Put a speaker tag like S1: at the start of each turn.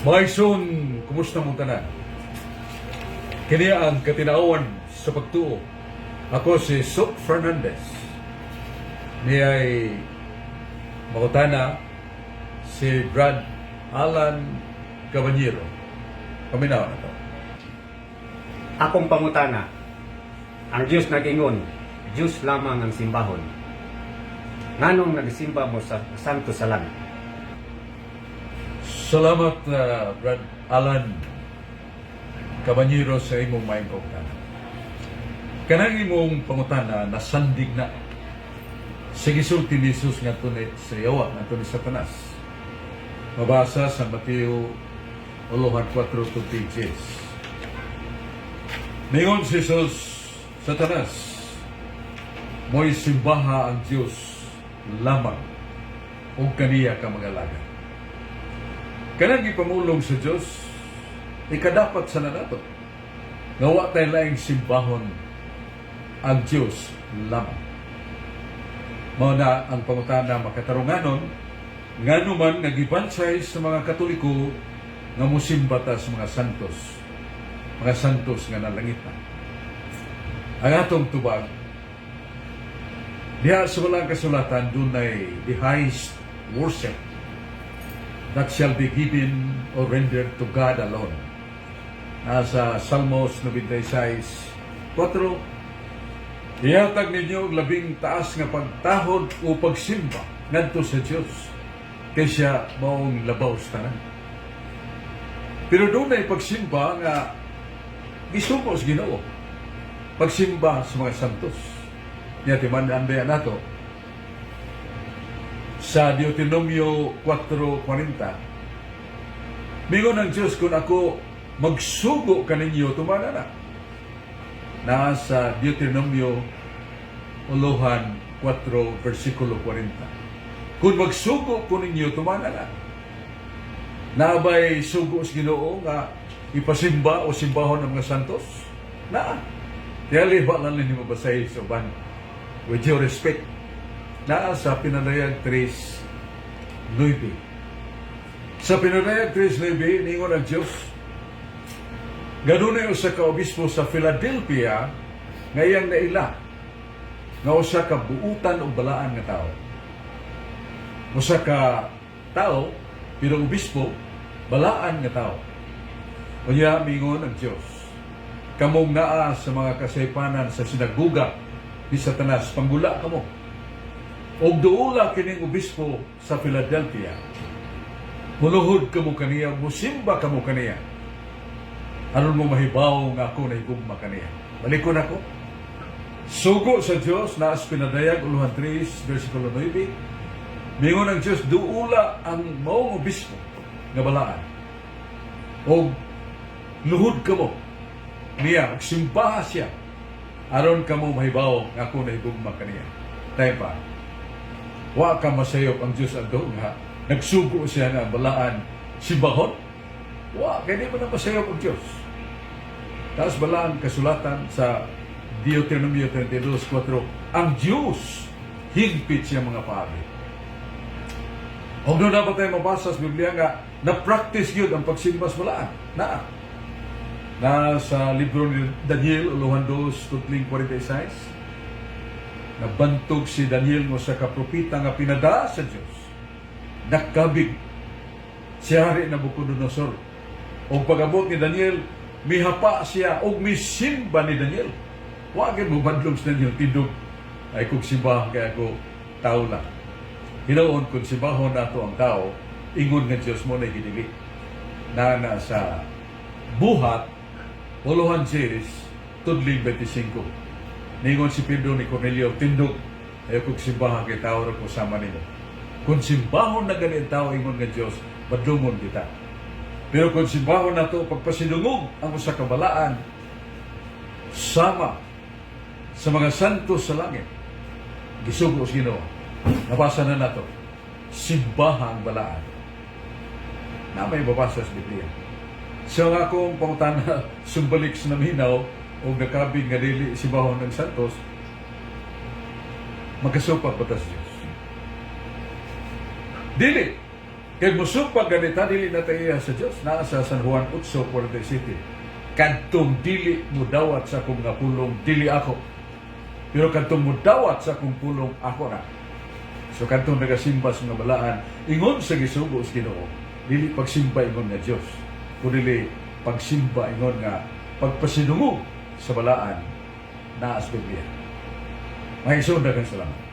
S1: Mga igsoon, kumusta mong tanan? Kini ang Katinawan sa Pagtuo. Ako si Sok Fernandez. Niya ay mangutana si Brad Alan Caballero. Paminaw nato.
S2: Akong pangutana, ang Diyos nag-ingon, Diyos lamang ang simbahon. Nganong nagsimba mo sa santo sa langit?
S1: Salamat, Brad Alan Caballero, sa imong maayong pangutana. Kanang imong pangutana nasandig na sa gisulti ni Jesus ngadto ni sa yawa, ngadto ni Satanas. Mabasa sa Mateo uluhan 4 to pages. Ningon si Jesus, "Satanas, mo'y simbaha ang Diyos lamang ug kaniya ka mag-alagad." Kanang gipamulong sa Diyos, ikadapat sa nato nga wa tay laing simbahon, ang Diyos lamang. Mao na ang pangutana makatarunganon, ngano man nga gibansay sa mga Katoliko nga musimba ta sa mga santos, mga santos nga nalangit na? Ang atong tubag, diha sa Balaang Kasulatan, dunay the highest worship that shall be given or rendered to God alone. Nasa Salmos 96:4, "Ihatag ninyo og labing taas nga pagtahod o pagsimba ngadto sa Dios, kay siya maong labaw sa tanan." Pero dunay pagsimba nga gisugo sa Ginoo. Pagsimba sa mga santos. Nya timan-an ba nato sa Deuteronomio 4:40? Mingon ang Diyos, "Kung ako magsugo kaninyo, tumana na." Nasa Deuteronomio uluhan 4, versikulo 40. "Kung magsugo ko ninyo, tumana na." Naa bay sugo sa Ginoo nga ipasimba o simbahon ng mga santos? Naa. Kaya liba lang ninyo mabasahin sa uban. With due respect, naa sa Pinadayag 3:9. Sa Pinadayag 3:9, ningon ang Diyos, gadunay usa ka obispo sa Philadelphia nga iyang naila nga usa ka buutan og balaan nga tao. Usa ka tao, pero obispo, balaan nga tao. Unya mingon ang Diyos, "Kamong naa sa mga kasaypanan sa sinaguga ni Satanas, panggula kamo. Og duula kining obispo sa Philadelphia. Muluhod kamo kaniya, musimba kamo kaniya. Aron mo mahibaw nga ako nahigugma kaniya." Balikon ako. Sugo sa Diyos na Pinadayag uluhan 3, versikulo 9. Mingon ang Diyos, "Duula ang maong obispo nga balaan. Og luhod kamo niya, og simbaha siya. Aron kamo mahibaw nga ako nahigugma kaniya." Tayo pa. Wa ka masayop ang Diyos adto nga nagsugo siya nga balaan simbahon. Wa, kay di mo na masayop ang Diyos. Tapos Balaan Kasulatan sa Deuteronomio 32:4, ang Diyos higpit siya mga paagi. Kung doon dapat tayo mabasa sa Biblia nga na-practice yun ang pagsimba sa balaan. Na. Na sa libro ni Daniel, uluhan 2, tutling 46, nabantog si Daniel mo sa kapropita nga pinada sa Diyos. Nakabig si Hari Nabucodonosor. O pag-abot ni Daniel, mihapa siya o misimba ni Daniel. Wa gyud mo badlong si Daniel tindog ay kung simbahan kay ako, tao lang. Hinuon kung simbahon nato ang tao, ingon nga Diyos mo na gidili. Na sa Buhat, uluhan 6, tudling 25. Ningon si Pedro ni Cornelio, "Tindog, ayaw kong simbahan kay tao ra ko sama nimo." Kung simbahon na gani ang tao, ingon nga Diyos, badlungon kita. Pero kung simbahon nato pagpasidungog ang usa ka balaan sama sa mga santo sa langit, gisugo sa Ginoo. Nabasa na nato, simbaha ang balaan. Na may babasa sa Biblia. So ang akong pangutana, sumbalik sa naminaw, o nakabig nga dili simbahon ng santos, magkasupak ba ta sa Diyos? Dili. Kay musumpag ganita, dili na tayo sa Diyos. Naa sa San Juan 8:47. "Kadtong dili mo dawat sa akong nga pulong, dili ako. Pero kadtong mo dawat sa akong pulong, ako na." So kadtong nagasimba sa mga balaan, ingon sa gisugo sa Ginoo, dili pagsimba ingon nga Dios, kundi pagsimba ingon nga pagpasidungog sa balaan, naa sa Biblia. Mga igsoon, daghang salamat.